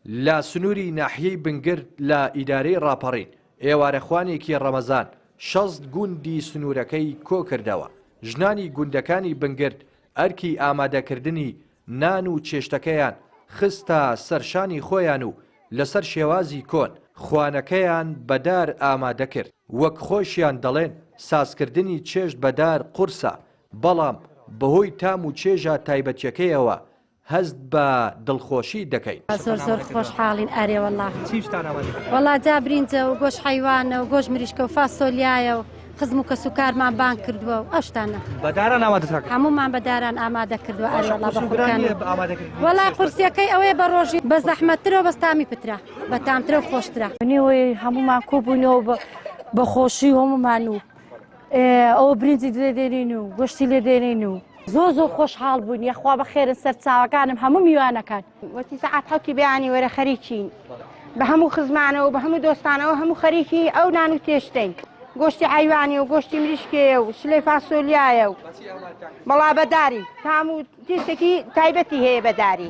لە سنووری ناحیەی بنگرد لە ئیدارەی ڕاپەڕین، ئێوارەخوانێکی ڕەمەزان 60 گوندی سنوورەکەی کۆکردەوە، ژنانی گوندەکانی بنگرد ئەرکی ئامادەکردنی نان و چێشتەکەیان خستە سەر شانی خۆیان و لەسەر شێوازی کۆن خوانەکەیان بە دار ئامادە کرد، وەک خۆشیان دەڵێن سازکردنی چێشت بە دار قورسە، بەڵام بەهۆی تام و چێژە تایبەتیەکەیەوە هەست بە دڵخۆشی دەکەین. زۆر زۆر خۆشحاڵین ئەرێ وەڵا. چیشتان ئامادە کردوە؟ وەڵا جا برینجە و گۆشت حەیوانە و گۆشت مریشکە و فاسۆلیایە و خزم و کەس و کارمان بانگ کردووە و ئەو شتانە. بە داران ئامادەتان کردوە؟ هەموومان بە داران ئامادە کردووە ئەرێ وەڵا بە خورکان. وەڵا قورسیەکەی ئەوەیە بە ڕۆژی بە زەحمەتترە و بەس تامی پترە بە تامترە و خۆشترە. نێوەی هەموومان کۆبووینەوە بە خۆشی هەموومان و ئەوە برنجی لێ دێنین و گۆشتی لێ دێنین و زۆر زۆر خۆشحاڵ بووین یاخوا بەخێرن سەرچاوەکانم هەموو میوانەکان. وتی سەعات حەوتی بەیانی وەرە خەریکین بە هەموو خزمانەوە بە هەموو دۆستانەوە هەموو خەریکی ئەو نان و تێشتەین گۆشتی عیوانی و گۆشتی مریشکەیە و شلەی فاسۆلیایە و بەڵا بەداری تام و تێشتێکی تایبەتی هەیە بەداری.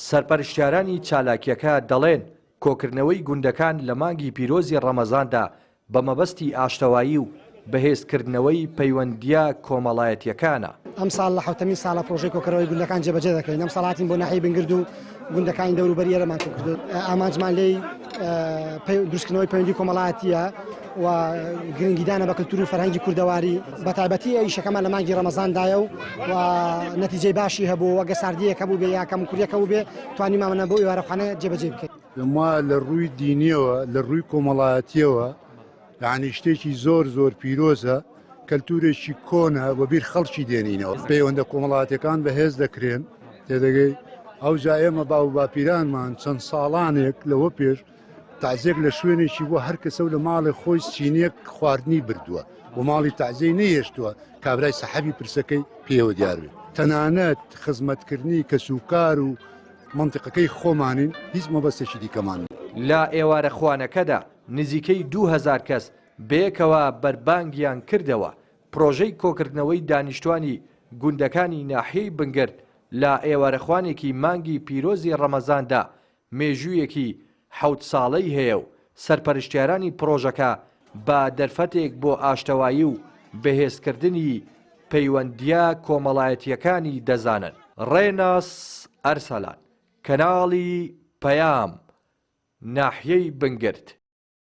سەرپەرشتیارانی چالاکییەکە دەڵێن، کۆکردنەوەی گوندەکان لە مانگی پیرۆزی ڕەمەزاندا بە مەبەستی ئاشتەوایی و بەهێزکردنەوەی پەیوەندییە کۆمەڵایەتییەکانە. ئەمساڵ لە حەوتەمین ساڵە پرۆژەی کۆکەرەوەی گوندەکان جێبەجێ دەکەین، ئەمساڵ هاتین بۆ ناحیەی بنگرد و گوندەکانی دەوروبەری ئێرەمان کۆکردووە، ئامانجمان لێی دروستکردنەوەی پەیوەندی کۆمەڵایەتییە و گرنگیدانە بە کلتور و فەرهەنگی کوردەواری، بەتایبەتی ئیشەکەمان لە مانگی ڕەمەزاندایە و نەتیجەی باشی هەبوو، ئەگەر ساردییەک هەبووبێ یا کەموکوڕییەک هەبووبێ توانیمانە بۆ ئێوارەخوانە جێبەجێی بکەین. پێم وایە لە ڕووی دینیەوە لە ڕووی کۆمەڵایەتیەوە یعنی شتێکی زۆر زۆر پیرۆزە کەلتورێکی کۆنە بە بیر خەڵکی دێنینەوە پەیوەندە کۆمەڵاتەکان بەهێز دەکرێن تێدەگەی ئەو جا ئێمە باو باپیرانمان چەند ساڵانێک لەوە پێش تازێک لە شوێنێکی بۆ هەر کەسە و لە ماڵێ خۆی سینیەک خواردنی بردووە و ماڵی تازەی نەهێشتووە کابرای سەحەبی پرسەکەی پێوە دیاربێت تەنانەت خزمەتکردنی کەسوکار و مەنتیقەکەی خۆمانین هیچ مەبەستێکی دیکەمان نیە. لە ئێوارەخوانەکەدا نزیکەی 2000 کەس بەیەکەوە بەربانگیان کردەوە، پرۆژەی کۆکردنەوەی دانیشتوانی گوندەکانی ناحیەی بنگرد لە ئێوارەخوانێکی مانگی پیرۆزی ڕەمەزاندا مێژوویەکی حەوت ساڵەی هەیە و سەرپەرشتیارانی پڕۆژەکە بە دەرفەتێک بۆ ئاشتەوایی و بەهێزکردنی پەیوەندییە کۆمەڵایەتییەکانی دەزانن. ڕێناس ئەرسەلان، کەناڵی پەیام، ناحیەی بنگرد.